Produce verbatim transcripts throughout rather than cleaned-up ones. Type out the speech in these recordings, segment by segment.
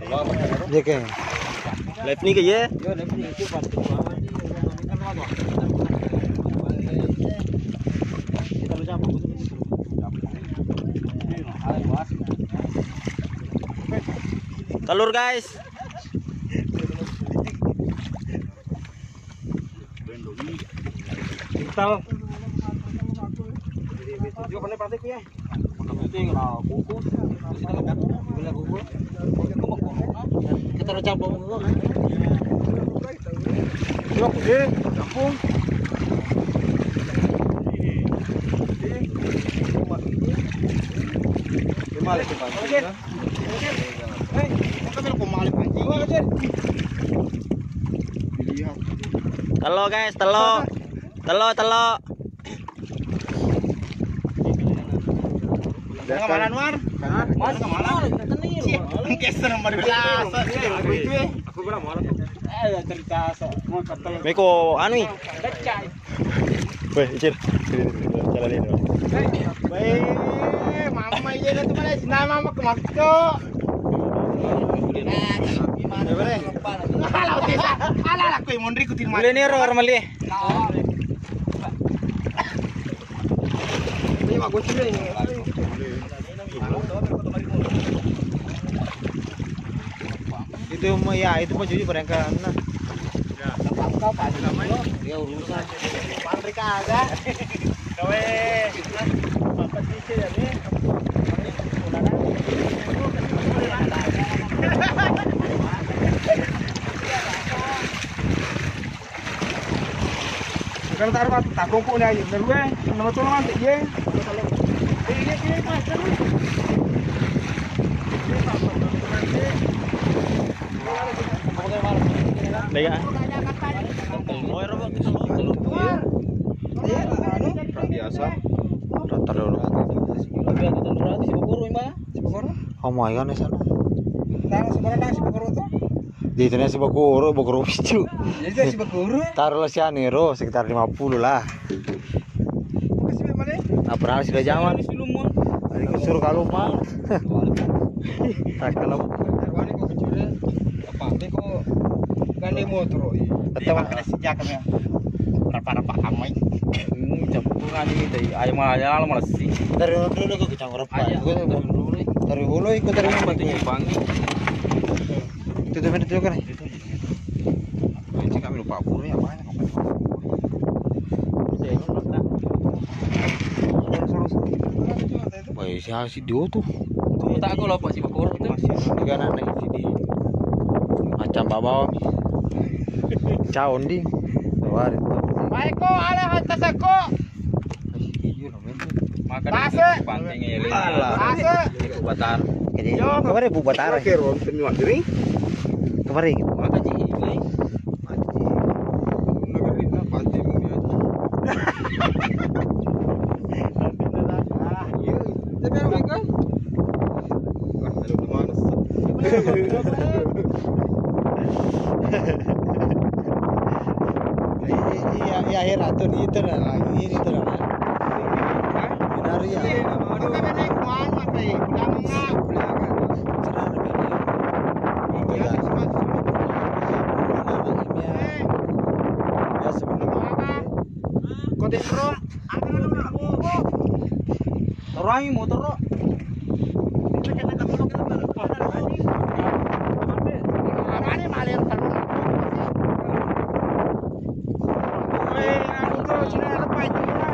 Iya, Kang. Live ni ke, ye? Telur, guys. Kental. Yuk, mana plastik ya? Penting lah, kuku. Gula kuku. Kita udah campur kuku, kan? Yuk, oke, campur. Gimana sih, Bang? Oke. Telo, guys, telo. Telo, telo. Jangan malah, Mar. Hah? Mas, malah. Geser nomor biasa. Aku pernah malah. Eh, cerita so. Mau ketemu. Meko anu. Becai. Weh, Icil. Sini, sini, sini. Jalan ini, Bang. Weh, mama iya kan tuh, Mas. Nah, mama ke Makjo. Alah, Otis. Alah, alah, kowe mondri ku tirma. Boleh nih, Ror, meli. Ini mah gocil ini. Itu mau, ya, itu mau jujur barangkali. Dia urusan. Pabrik aja. Kowe. Kalau taruh batu, tak kongkong ni aja. Bener gue, nama tuh nanti, ye. Lega. Biasa. Rata dulu. Oh my god, sana. Di sana si Bakuru, Bakuru picu. Taruh lah si ane ro, sekitar lima puluh lah. Apa sih, Bang? Apa sih, Bang? Tadi aku suruh kalau, Bang. Tak kalau. Apa, kok gandeng motor, oh, iya. Tetap ada senjata, ya. Berapa, berapa amai? Hmm, campuran ini, tadi. Ayo, malah, ya, malah sih. Dari dulu, kok, kecang berapa? Ayo, dari dulu. Dari hulu ikut dari mana? Itu tuh, itu kan. Itu aja. Itu kami lupa, apa ya, apa ya? Wah, siapa sih dia tuh? Tuh, tak aku lupa si Bakuru tuh. Tiga anak nih, sini. Macam bawa. Caon, ding. Baik, kok, ala atas aku. Maka Base. Panting ya, Lin. Alah. Base. Itu Batar. Jadi, yo, kemarin Bu Batara. Oke, Ron, semua diri. Kemarin gitu. Maka ji ini. Tapi apa kan? Wah, ada mana? Iya, iya, akhir atuh di itu dah lagi, ini tuh dah. Benar ya. Kote pro. Torangi motor, ro. Arane maler telur. Weh, anu to, Cina lepai Cina.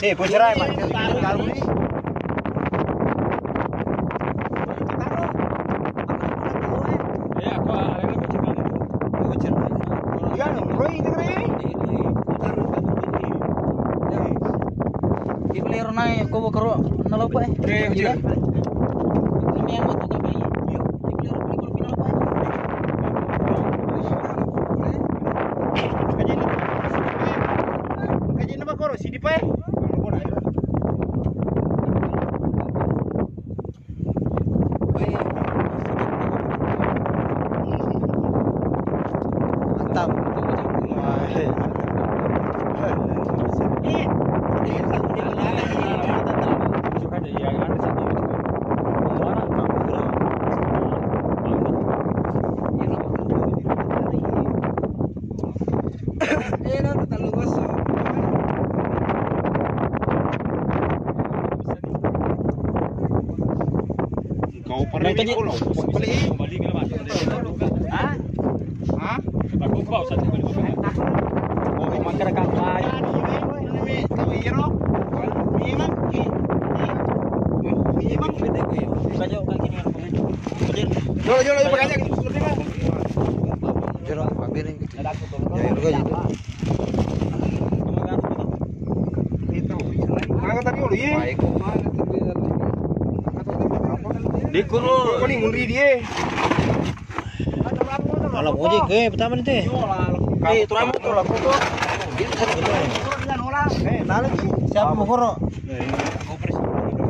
Eh, bocorai, Pak. Ibu lero naik, kau bawa kerok, nalo, Pak, eh. Oke, oke. Gila. Kami yang mau tuh, Pak, eh. Ibu lero, ibu lero, ibu lero, Pak, eh. Kaji ini, kaji ini, Pak, koro, sini, Pak, eh. Mantap. Kau pernah tadi? Hah? Hah? Oh, makan kampai. Jolo, jolo, jolo, makanya. Jolo, ambil ini. Ya, itu aja itu. Mana tadi, Uli? Di kuru. Kau ni nguri dia. Kalau ojek, eh, pertama nanti. Eh, terakhir motor lah, kok. Eh, nah lagi. Siapa mau koro? Mau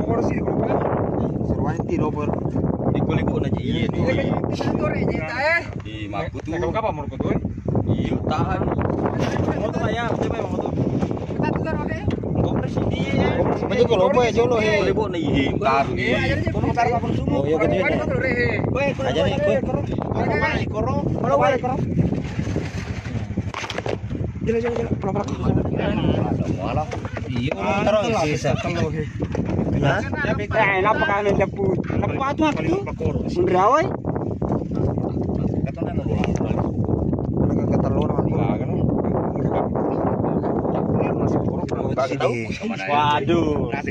koro sih, koro. Seruan itu, Robert. Di kulit kok aja. Iya, di. Kita tuh, Rek, cerita, eh. Di Maku tuh. Kapan mau koro tuh? Iya, tahan. Motor saya, siapa yang motor? Kita tuh kan, oke. Kompres ini ya. Maju ke lobo ya, jolo, he. Lebok nih, he, taruh. Iya, jadi motor apa semua? Oh, iya, gitu ya. Aja nih, koro. Koro, koro. Jelo, jelo, jelo. Pelan, pelan. Iya, terus sisa. Hah? Eh, kenapa kalian jemput? Kenapa tuh aku tuh? Menderawai? Katanya nolak. Waduh. Nah,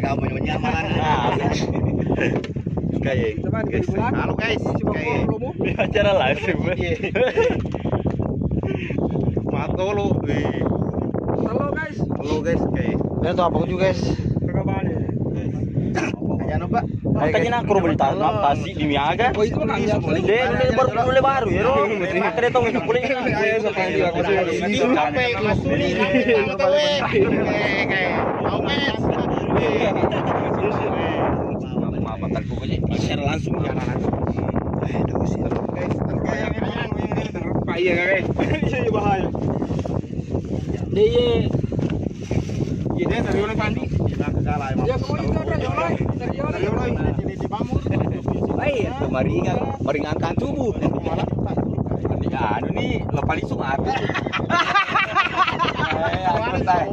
kayak, guys, halo, guys. Kayak acara live stream. Iya. Matolo. Halo, guys. Halo, guys. Kayak. Ini tuh apa juga, guys? Jangan lupa. Makanya nak kurang beli tanah, pasti di Miaga. Oh, itu kan dia. Dia dulu baru, dulu baru ya, Ro. Makanya dia tahu itu boleh. Ayo, sampai dia. Capek, masuk nih. Maaf, maaf, pokoknya share langsung ya. Pak, iya, guys. Iya, iya, bahaya. Dia, iya. Iya, dari oleh Pandi. Iya, semua itu ada, Yolai. Dari Yolai. Baik, kemaringan, meringankan tubuh. Ini anu nih, lo paling sungat. Eh, anu, tai.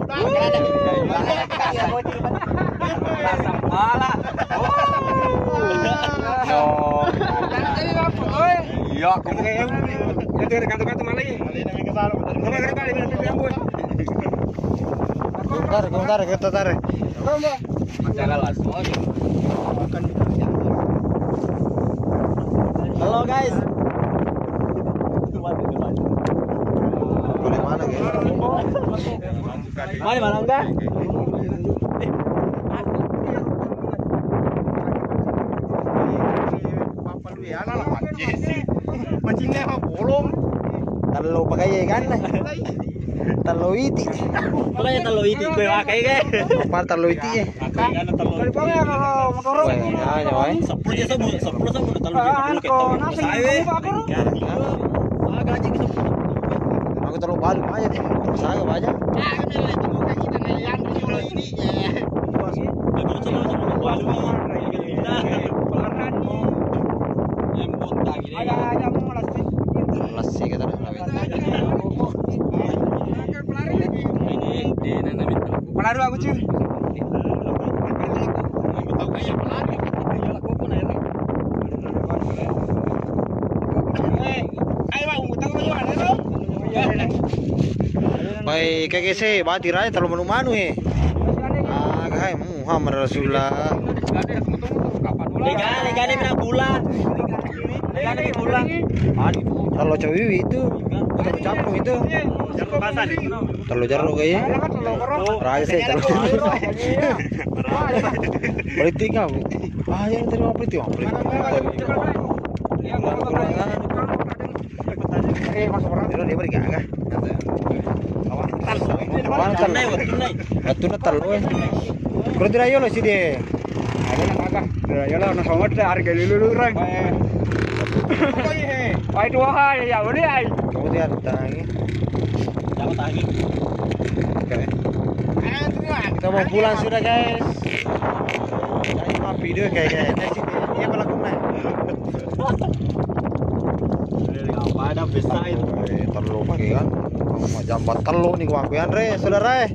Rasa pala. No. Iya, aku. Itu ada kata-kata mana lagi? Coba, coba, coba, coba, coba. Bentar, bentar, kita tarik. Acara langsung aja. Halo, guys. Boleh mana, guys? Mana, mana enggak? Mancingnya apa bolong? Tello pakai kan? Tello iti. Apa ya tello iti? Kue pakai ke? Apa tello iti ya? Wah, ya, ya, wah. Sepuluh aja, sepuluh, sepuluh, sepuluh, tello iti. Aku tello balu aja deh. Saya aja. Lassi kita dah. Pelari aku cuy. Pai kage se bati rai talo manu-manu he. Ah, kai Muhammad Rasulullah. Legale, legale mina gula. Legale mina gula. Talo cawiwi itu. Talo campur itu. Talo jarro kaya. Rai se talo jarro. Politik apa? Ah, yang terima politik, politik. Dia beri gaga. Awan, awan, wattunna tello, eh. Kalau tidak, ayo lo sih deh. Ada yang apa? Tidak, ayo lo, nang sama ada harga dulu orang. Wah, itu wahai, ya, boleh, ai. Kamu tidak tangi. Jangan tangi. Oke. Kita mau pulang sudah, guys. Jadi, video kayak, kayak, kayak sini. Iya, pelakunya. Apa ada besar itu? Eh, tello pakai kan. Macam buat tello nih, gua akuan, Re, saudara, eh.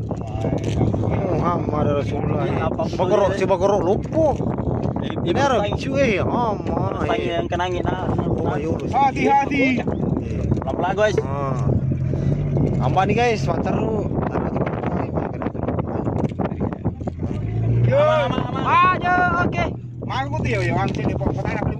Muhammad Rasulullah. Bagoro, si bagoro lupo. Ini ada lucu, eh. Oh, yang kenangin, ah. Oh, ayo, lu. Hati-hati. Pelan-pelan, guys. Ah. Ambani, guys, water lu. Aman, aman, aman. Ayo, oke. Mangkuk tuh, yo, yo, angkut di pokok.